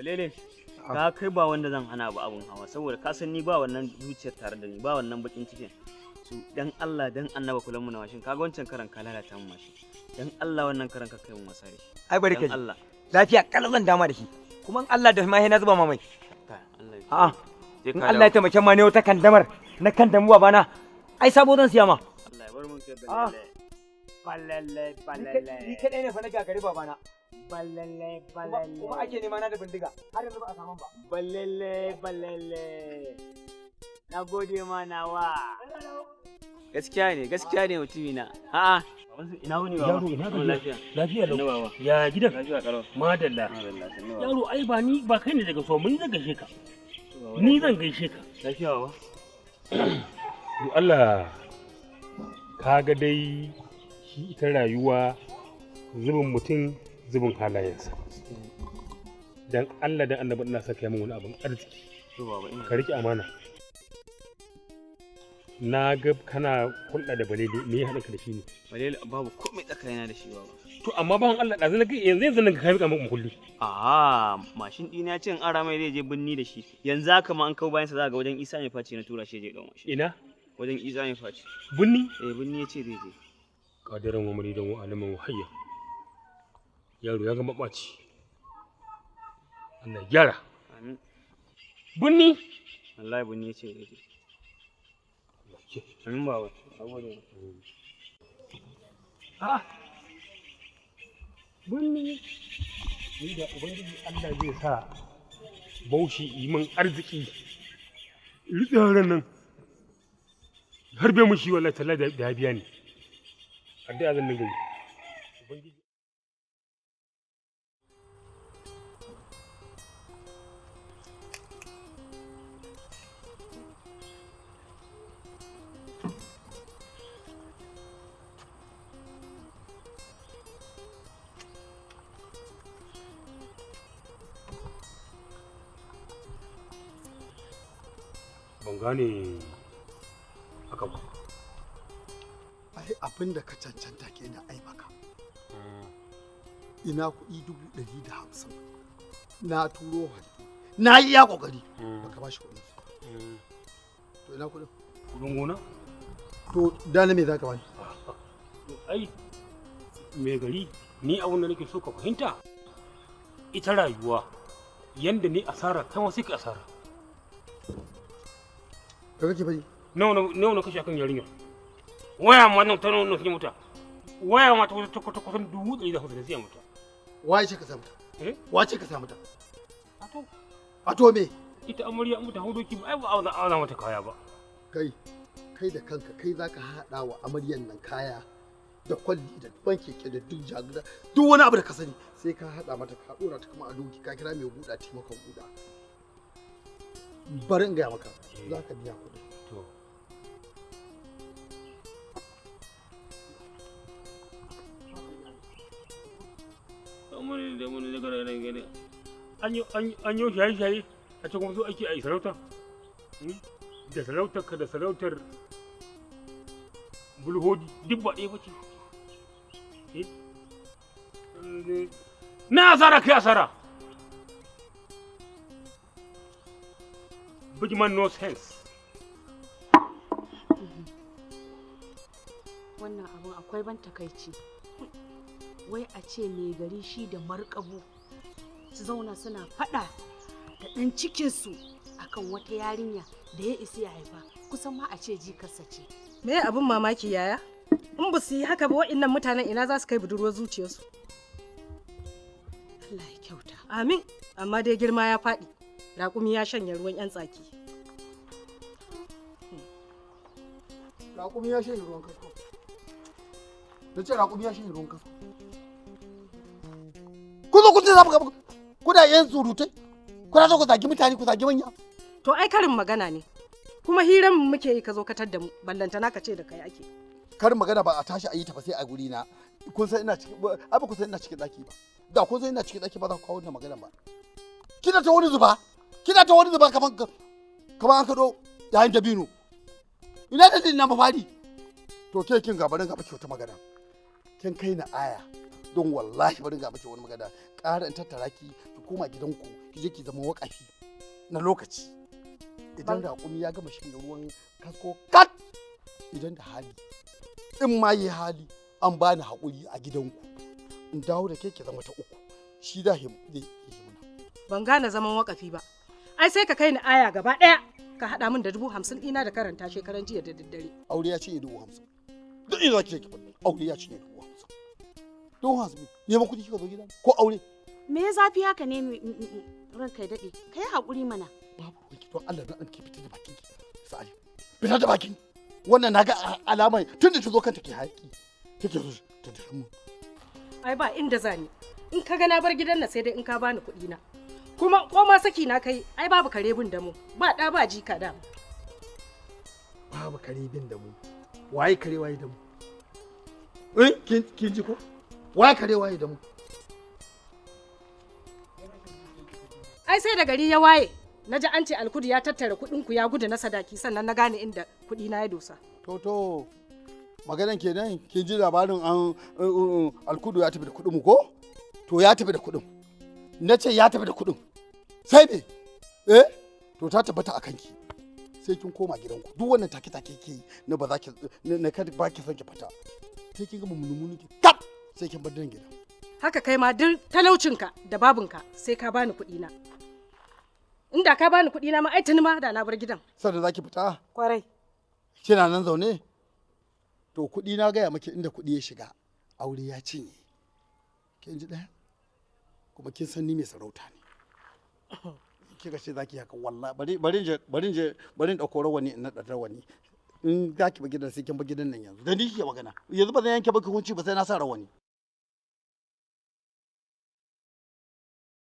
Balele, ka kai ba wanda zan hana ba abun hawa, saboda ka san ni ba wannan zuciyar tare da ni, ba wannan bakin cikin. Su dan Allah dan Annaba, kulan mu na mashin. Kaga wancan karan ka lalata mu mashin. Dan Allah, wannan karan ka kai mu wasa da shi. Ai bari ka Dan ji. Allah. Lafiya kalau zan dama da shi. Kuma in Allah da ma na zuba ma mai. Kai, Allah ya A'a. Je In ka Allah ya dawo. taimake ma ne wata kandamar na kandamu babana. Ai sabo zan siya ma. Allah ya bar mun kai. Ah. Balele. Balele. Ni kadai ne fa na gagari babana. Balele. Kuma ake nema na da bindiga. Har yanzu ba a samu ba. Balele, balele. Na gode ma nawa. Gaskiya ne, gaskiya ne mutumina. A'a. Ina wuni, baba? Yaro, ina gajiya? Lafiya. Lafiya Sannu lau. baba. Ya gidan? Lafiya kalau. Madalla. Madalla, sannu baba. Yaro, ai ba ni ba kai ne daga so mun zan gaishe ka. Ni zan gaishe ka. Lafiya, baba. To Allah, ka ga dai shi ita rayuwa, zubin mutum zubin halayensa. Dan Allah dan Annabi, ina saka min wani abin arziki. To baba, ina. Ka riƙe amana. Na ga kana hulɗa da Balele, me ya haɗa ka da shi ne? Balele, babu komai tsakanina da shi, baba. To amma bawan Allah, ɗazu na ga yanzu yanzu nan ka miƙa min mukulli. A mashin ɗina cin ara mai zai je binni da shi. Yanzu haka ma an kawo bayansa, za ga wajen Isa mai faci na tura shi je ɗau mashin. Ina? Wajen Isa mai faci. Binni? Eh, binni ya ce zai je. Kadiran wa muridan wa aliman wa hayya. Yaro ya gama ɓaci. Allah ya gyara. Amin. Binni? Wallahi binni ya ce zai je. Amin baba. Nagode. A'a. Binni. Ni da Ubangiji Allah zai sa Bauchi yi min arziki. Rutse yaran nan. Harbe mu shi, wallahi tallahi da ya biya ni. Addu'a zan dinga yi. Ubangiji. Ban gane haka ba. Ai abin da ka cancanta kenan. Ai maka ina kuɗi 150,000 na turo hannu, na yi iya ƙoƙari baka ba shi kuɗin sa. To ina kuɗin? Kudin gona? To da na me za ka bani? To ai mai gari, ni abin da nake so ka fahimta, ita rayuwa yanda ni asara, kai ma sai ka asara. Ka kake bari. Nawa na kashe akan yarinya? Waya ma nan ta nawa na mota? Waya ma ta kusan 150,000 da siya mata. Waye ce ka sa mata? Eh? Wace ka sa mata? A to. A to me? Ita amarya an mata hau doki ba, ai ba a auna mata kaya ba. Kai, kai da kanka kai zaka haɗa wa amaryan nan kaya da kwalli da ban keke da duk jagora, duk wani abu da ka sani sai ka haɗa mata, ka ɗora ta kuma a doki, ka kira mai buɗa taimakon buɗa. Bari in gaya maka, za ka biya kuɗi. To. Amuri da mun da gara gare. An yi shaye shaye a cikin wasu ake a yi sarauta. Da sarautar ka da sarautar bulhodi duk ba ɗaya ba ce. Eh? Na asara, kai asara. Big man no sense. Wannan abun akwai ban takaici. Wai a ce mai gari shi da markabu su zauna suna faɗa da ɗan cikinsu akan wata yarinya da ya isa ya haifa, kusan ma a ce jikarsa ce. Me abin mamaki, yaya? In ba su yi haka ba, wa'innan mutanen ina za su kai budurwar zuciyarsu? Allah ya kyauta. Amin, amma dai girma ya faɗi. Raƙumi ya shanye ruwan 'yan tsaki. Raƙumi ya shanye ruwan kasko. Na ce raƙumi ya shanye ruwan kasko. Ku zo ku ce za ku kuna yin surutai, kuna so ku zagi mutane, ku zagi manya. To ai karin magana ne. Kuma hiran mu muke yi ka zo katar da mu, ballantana ka ce da kai ake. Karin magana ba a tashi a yi ta ba sai a guri na. Kun san ina cikin, ai ba ku san ina cikin daki ba. Da kun san ina cikin daki, ba za ku kawo wannan magana ba. Kina ta wani zuba, kina ta wani zuba kaman an kado yayin dabino. Ina dalilin na mafari? To ke, kin ga, barin ga maki wata magana. Kin kai na aya, don wallahi barin ga maki wani magana. Ƙara in tattara ki ki koma gidanku. Ki je ki zama wakafi na lokaci. Idan raƙumi ya gama shanye ruwan kasko kat, idan da hali, in ma yi hali an bani haƙuri a gidanku, in dawo da ke ki zama ta uku, shi da zai yi muna. Ban gane zaman wakafi ba. Ai sai ka kai ni aya gaba ɗaya ka haɗa min da 50,000 ɗina da karanta shekaran jiya da daddare. Aure ya cinye 50,000. Duk ina ki faɗi, aure ya cinye 50,000. 50,000 neman kuɗi kika zo gidan ko aure? Me ya zafi haka ne, ranka ya daɗe? Ka yi haƙuri mana. Babu ruwanki, don Allah don ki fita da bakin ki. Sa'adi, fita da bakin. Wannan naga alamar tun da ta zo kanta ke hayaki take so ta dare mu. Ai ba inda zani. In ka ga na bar gidan nan, sai dai in ka bani kuɗi na. Kuma ko ma saki na kai, ai babu kare bin da mu. Ba ɗa ba jika da. Babu kare bin da mu. Waye kare, waye da mu? Eh, kin ji ko? Waye kare, waye da mu? Ai sai da gari ya waye, na ji an ce Alkudu ya tattara kuɗin ku ya gudu na sadaki, sannan na gane inda kuɗi na ya dosa. To, maganan kenan, kin ji labarin an Alkudu ya tafi da kuɗin mu ko? To ya tafi da kuɗin. Na ce ya tafi da kuɗin. Sai me? Eh, to ta tabbata a kanki. Sai kin koma gidanku. Duk wannan take take ke yi na ba za ki na kada ba ki son ki fita. Sai kin gama munumunu ki kap, sai kin bar gidan. Haka kai ma, duk talaucinka da babinka, sai ka bani kuɗi na. Inda ka bani kuɗi na ma, ai tuni ma da na bar gidan. Sanda za ki fita? Kwarai. Kina nan zaune? To kuɗi na gaya maki inda kuɗi ya shiga. Aure ya cinye. Kin ji ɗaya? Kuma kin san ni mai sarauta ne. Kika ce za ki haka, wallahi bari je bari in ɗauko rawani in naɗa rawani. In za ki bar gidan, sai kin bar gidan nan yanzu. Da ni kike magana. Yanzu ba zan yanke baki hukunci ba sai na sa rawani.